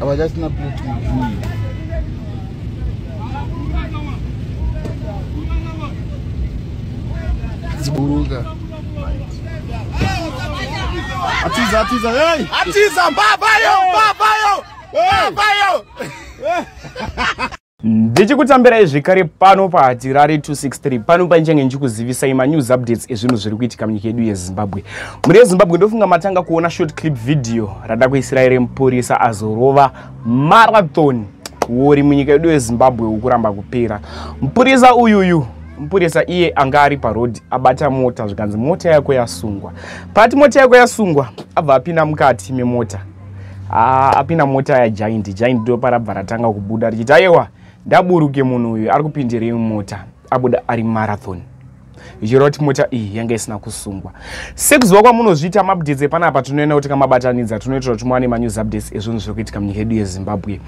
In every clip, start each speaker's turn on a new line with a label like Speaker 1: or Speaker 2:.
Speaker 1: Havachasina plate. Dziburuka. Atiza, atiza, hey!
Speaker 2: Atiza, mbabayo, mbabayo, mbabayo.
Speaker 3: Ndichikutambirai zvekare pano paHatirare 263, pano panichange ndichikuzivisai manews updates ezvinhu zviri kuitika munyika yedu yeZimbabwe. Mhuri yeZimbabwe, ndofunga matanga kuona short clip video radakuisirai remupurisa azorova marathon wori munyika yedu yeZimbabwe ukuramba kupera. Mupurisa uyuyu, mupurisa iye anga ari paroad, abata mota, zvikanzi mota yako yasungwa. Pati mota yako yasungwa, abva apinda mukati memota. Apinda mota yagiant, giant ndo parabva ratanga kubuda richiti aiwa, ndaburuke, munhu uyu ari kupindirei mumota? Abuda ari marathon, zvichireva kuti mota iyi yanga isina kusungwa. Sekuziva kwamunozviita, maupdates epanapa tinoenda kuti kamabatanidza, tinoitira kuti muwane manews updates ezvinhu zviri kuitika munyika yedu yeZimbabwe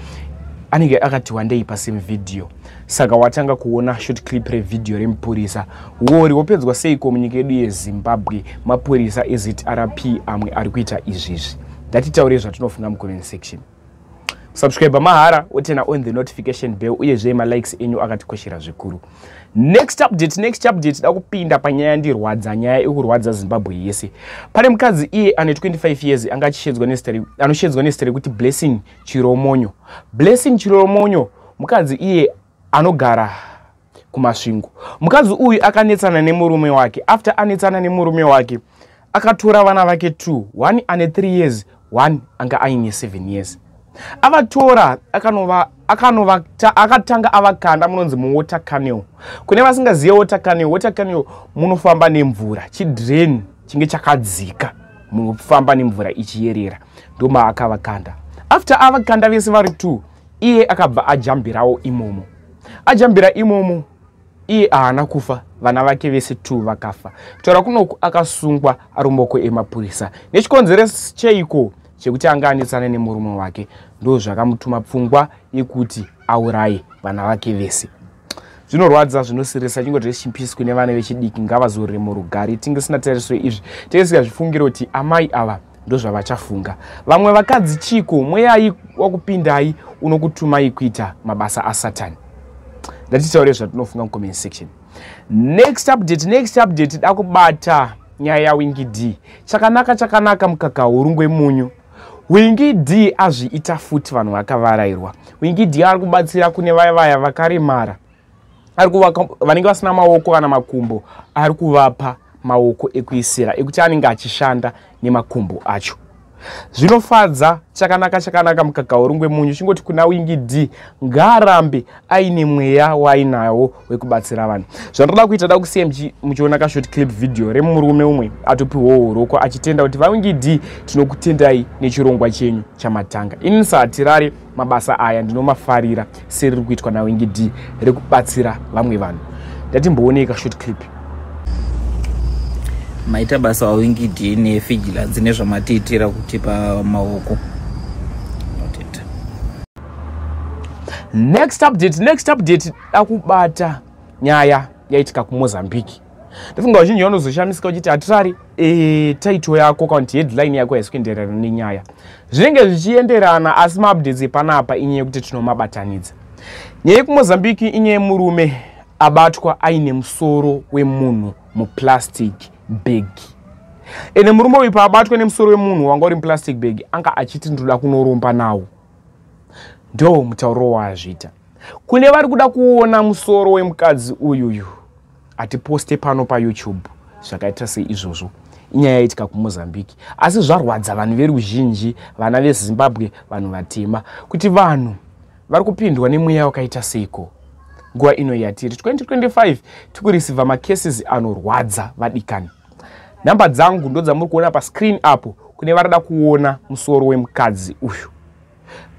Speaker 3: anenge akati wandei pasame video. Saka watanga kuona short clip revideo remupurisa wori wopedzwa seiko munyika yedu yeZimbabwe? Mapurisa eZRP amwe ari kuita izvizvi. Ndatitaurei zvatinofunga mucomment section. Subscribe mahara, woturn on the notification bell, uyezve malikes enyu akatikoshera zvikuru. Next update, next update, da kupinda panyaya yandirwadza, nyaya ikurwadza Zimbabwe yese. Pane mukadzi iye ane 25 years, anga anoshedzwa nezita rekuti Blessing Chiromonyo. Blessing Chiromonyo, mukadzi iye anogara kuMasvingo. Mukadzi uyu akanetsana nemurume wake. After anetsana nemurume wake, akatora vana vake 2, one ane 3 years, one anga aine 7 years. Avatora, akatanga avakanda munonzi muwater canal. Kune vasingazive water canal, water canal munofamba nemvura, chidrain chinge chakadzika munofamba nemvura ichiyerera, ndomaakavakanda. After avakanda vese vari 2, iye akabva ajambirawo imomo. Ajambira imomo, iye haana kufa, vana vake vese 2 vakafa. Kutaura kunoku akasungwa ari mumaoko emapurisa. Nechikonzero cheiko? Chekuti anga anetsana nemurume wake, ndo zvakamutuma pfungwa yekuti auraye vana vake vese. Zvinorwadza, zvinosirisa. Chingoti rest in peace kune vana vechidiki, ngavazorore murugare. Tinge sina tariso izvi, tinge singazvifungire kuti amai ava ndozvavachafunga. Vamwe vakadzi chiko, mweyai wakupindai unokutumai kuita mabasa asatani? Ndatitaure zvatinofunga mucomment section. Next update, next update, da kubata nyaya yaWinky D. Chakanaka chakanaka mukaka hurungwe munyu. Winky D azviita futi, vanhu vakavarairwa. Winky D ari kubatsira kune vaya vaya vakaremara, ari kuvaka vanenge vasina maoko kana makumbo, ari kuvapa maoko ekuisira ekuti anenge achishanda nemakumbo acho. Zvinofadza. Chakanaka chakanaka mukaka urungwe munyu. Chingoti kuna Winky D, ngaarambe aine mweya waainawo wekubatsira vanhu. Zvandoda kuita, da kusiya muchiona kashort clip video remurume umwe atopiwawo roko achitenda kuti, "VaWinky D, tinokutendai nechirongwa chenyu chamatanga. Ini saHatirare, mabasa aya ndinomafarira seriri kuitwa naWinky D rekubatsira vamwe vanhu." Ndatimboonei kashort clip.
Speaker 4: Maita basa waWinky D nevigilance nezvamatiitira kutipa maoko. Notenda.
Speaker 3: Next update, next update, dakubata nyaya yaitika kuMozambique. Ndofunga vazhinji vanozoshamisika uchiti, "Hatirari, title yako kana kuti headline yako haisi kuenderana nenyaya." Zvinenge zvichienderana, asi maupdates epanapa inyaya yekuti tinomabatanidza. Nyaya yekuMozambique inyaya yemurume abatwa aine musoro wemunhu muplastic bag. Ende murume uyu paabatwa nemusoro wemunhu wanga uri muplastic bag, anga achiti, "Ndoda kunoromba nawo." Ndo mutauro waazviita. Kune vari kuda kuona musoro wemukadzi uyuyu, atiposte pano paYouTube. Zvakaita seizvozvo, inyaya yaitika kuMozambique, asi zvarwadza vanhu veruzhinji, vana veZimbabwe, vanhu vatema, kuti vanhu vari kupindwa nemweya wakaita seiko nguva ino yatiri 2025. Tikureceiva macases anorwadza, vadikani. Nhamba dzangu ndo dzamuri kuona pascreen apo, kune varada kuona musoro wemukadzi uyu.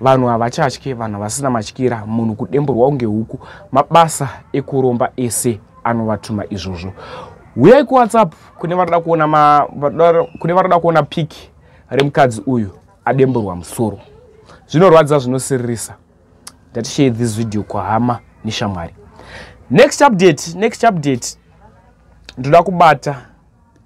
Speaker 3: Vanhu havachatye, vanhu havasina matyira. Munhu kudemburwa kunge huku, mabasa ekuromba ese anovatuma izvozvo. Uyai kuWhatsApp kune varada kuona pic remukadzi uyu ademburwa musoro. Zvinorwadza, zvinosiririsa. Ndatishare this video kwahama neshamwari. Next update, next update, ndoda kubata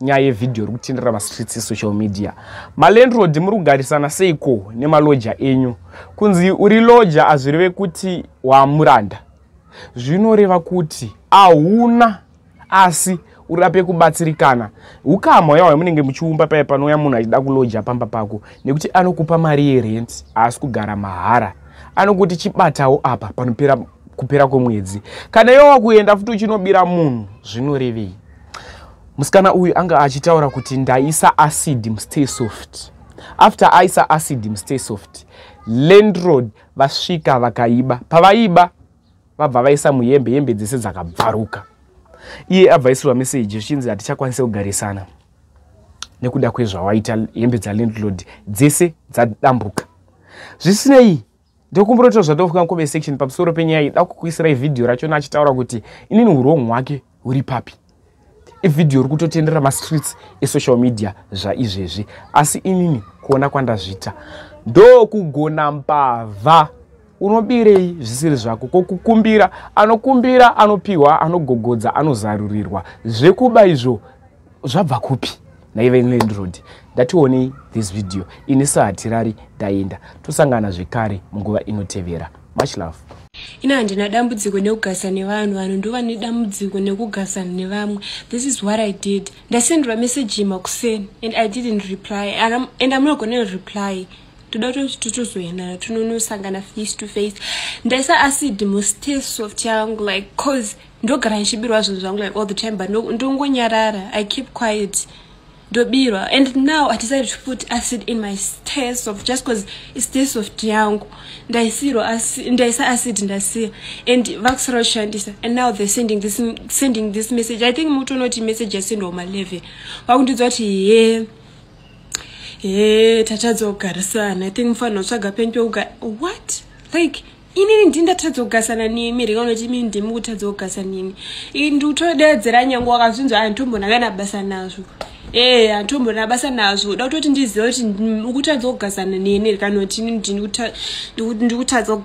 Speaker 3: Nyaya yevhidhiyo iri kutenderera mastreets esocial media. Malandlord, muri kugarisana seiko nemalodger enyu? Kunzi uri lodger hazvireve kuti wamuranda, zvinoreva kuti hauna, asi uri pekubatsirikana. Ukama hwaya hwamunenge muchiumba paya panouya munhu achida kuloja pamba pako, nekuti anokupa mari yerent, haasi kugara mahara, anokuti chibatawo apa panopera kupera kwemwedzi. Kana iwe wakuenda futi uchinobira munhu, zvinorevei? Musikana uyu anga achitaura kuti ndaisa acid mustay soft. After aisa acid mustay soft, landlord vasvika vakaiba. Pavaiba, vabva vaisa muhembe, hembe dzese dzakabvaruka. Iye abva aisirwa meseji zvichinzi hatichakwanisi kugarisana nekuda kwezvawaita, hembe dzalandlord dzese dzadambuka. Zvisinei, ndokumbura zvatofuka mucomment section pamusoro penyaya iyi. Da kukuisirai vhidhiyo rachona achitaura kuti inini urong hwake huri papi. Ivhidhiyo ri kutotendera mastreets esocial media zvaizvezvi. Asi inini kuona kwandazvita, ndokugona mbavha. Unobirei zvisiri zvako? Kokukumbira, anokumbira anopiwa, anogogodza anozarurirwa. Zvekuba izvo zvabva kupi naive landlord? Ndationei this video. Ini sahatirari ndaenda, tosangana zvekare munguva inotevera. Much love.
Speaker 5: Ina handina dambudziko nekugarisana nevanhu. Vanhu ndo vane dambudziko nekugarisana nevamwe. This is what I did. Ndasenderwa meseji makuseni and I didn't reply and I'm not gonna reply. Toda kutoti totozoendana, tononosangana face to face. Ndaisa acid mustay soft yangu, like, cause ndogara ndichibirwa zvinhu zvangu like all the time, but ndongonyarara, I keep quiet, ndobirwa. And now I decided to put acid in my stay soft just because istay soft yangu. Ndaisirwa, ndaisa acid, ndasiya, and vakusara kushandisa. And now they're sending this message. I think mutonoti message yasendwa kuma11, vakundidza kuti he he, tatadza kugarisana, I think mufanira kutsvaga penyu pekugara. What? Like, inini ndini ndatadza kugarisana nemi? Rekaunoti imini ndimi kutadza kugarisana nini. Ndikutodedzera nyange wakazvinzwa, handitombona kana basa nazvo. E, handitombona basa nazvo. Da kutoti ndizive kuti ukutadza kugarisana neni, rekanoti ini ndikutadza.